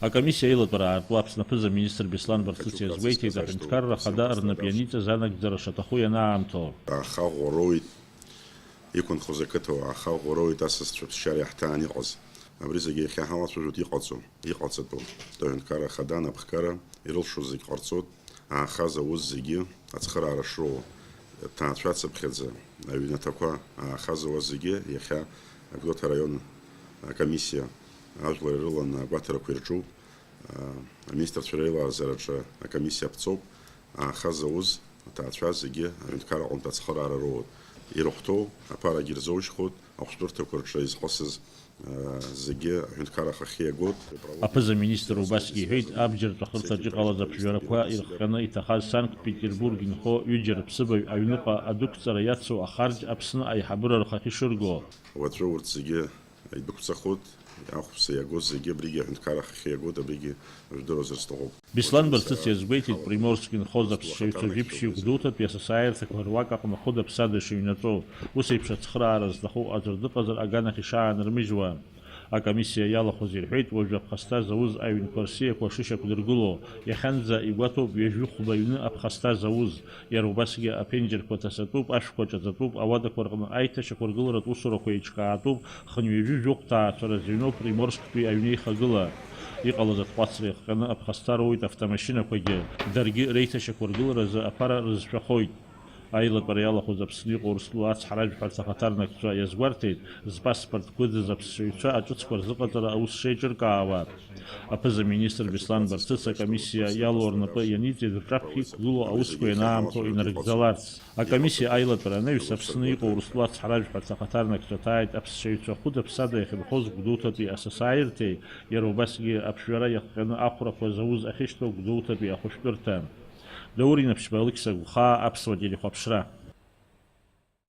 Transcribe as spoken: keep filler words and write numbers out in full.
Акомиссиа аилатәара аартуа Аԥсны аԥыза-министр Беслан Барцыц иазгәеиҭеит, аҳәынҭқарра ахада рнап ианиҵаз анагӡара шаҭаху ианаамҭоу. Аха ӷәӷәароуит, иқәынхоз ақыҭауаа аха ӷәӷәароуит асасцәа ԥсшьара иаҳҭаан иҟаз. Абри зегьы иахьа ҳалацәажәоит иҟаҵо, иҟаҵатәу. Аҳәынҭқарра ахада анапхгара ирылшо зегь ҟарҵоит, аахаз ауз зегьы ацхыраара шроуа, ҭаацәацыԥхьаӡа аҩнаҭақәа аахаз ауа зегьы иахьа Гәдоуҭа араион акомиссиа ажәлар ирыланы агәаҭарақәа ирҿуп. Аминистрцәа реилааразараҿы акомиссиа аԥҵоуп, аахаз ауз аҭаацәа зегьы аҳәынҭқарра аҟынтә ацхыраара роуеит. Ирыхәҭоу аԥарагьы ирзоужьхоит, ахәшәтәырҭақәа рҿы изхысыз, аа, зегьы аҳәынҭқарра ахахьы иагоит. Аԥыза-министр убасгьы иҳәеит, абџьар ҵәахырҭаҿ иҟалаз аԥжәарақәа ирыхҟьаны иҭахаз Санкт-Петербург инхо ҩыџьа рыԥсыбаҩ аҩныҟа адәықәҵара иацу ахарџь Аԥсны аиҳабыра рхахьы ишырго. Уаҵәы урҭ зегьы идәықәҵахоит, ахәԥса иагоз зегьы абригьы аҳәынҭқарра ахахьы иагоит, абригьы жәдыруазар сҭахуп. Беслан Барцыц иазгәеиҭеит, Приморск инхоз аԥсшьаҩцәа жәиԥшьҩык Гәдоуҭатәи асасааирҭақәа руак аҟны хәыда-ԥсада ишыҩнаҵоу, ус еиԥш ацхыраара зҭаху аӡәыр дыҟазар аганахь ишаанырмыжьуа. Акомиссиа иалахәыз ирҳәеит, уажәы аԥхасҭа зауз аҩнқәа рсиақәа шышьақәдыргыло, иахьанӡа игәаҭоуп ҩажәи хәба ҩны аԥхасҭа зауз. Иара убасгьы аԥенџьырқәа ҭасатәуп, ашәқәа ҿаҵатәуп, ауадақәа рҟны аиҭашьақәыргыларатә усурақәа еиҿкаатәуп, хынҩажәи жәохә ҭаацәара зыҩноу Приморсктәи аҩнеихагыла. Иҟалаз атҟәацра иахҟьаны аԥхасҭа роуеит автомашьынақәагьы, даргьы реиҭашьақәыргыларазы аԥара рызшәахоит. Аилатәара иалахәыз Аԥсны иҟоу Урыстәыла ацҳаражәҳәарҭа ахаҭарнакцәа иазгәарҭеит, зпаспорт кыдыз аԥсшьаҩцәа аҿыцқәа рзыҟаҵара аус шеиҿыркаауа. Аԥыза-министр Беслан Барцыц акомиссиа иалоу рнапы ианиҵеит рҿаԥхьа иқәгылоу аусқәа ианаамҭоу инарыгӡаларц. Акомиссиа аилатәара анаҩс Аԥсны иҟоу Урыстәыла ацҳаражәҳәарҭа ахаҭарнакцәа ҭааит аԥсшьаҩцәа хәыда-ԥсада иахьынхоз Гәдоуҭатәи асасааирҭеи, иара убасгьы аԥжәара иахҟьаны ахәрақәа зауз ахьышьҭоу Гәдоуҭатәи ахәышәтәырҭа. Даур Инаԥшьба, Алықьса Гәхаа, Аԥсуа телехәаԥшра.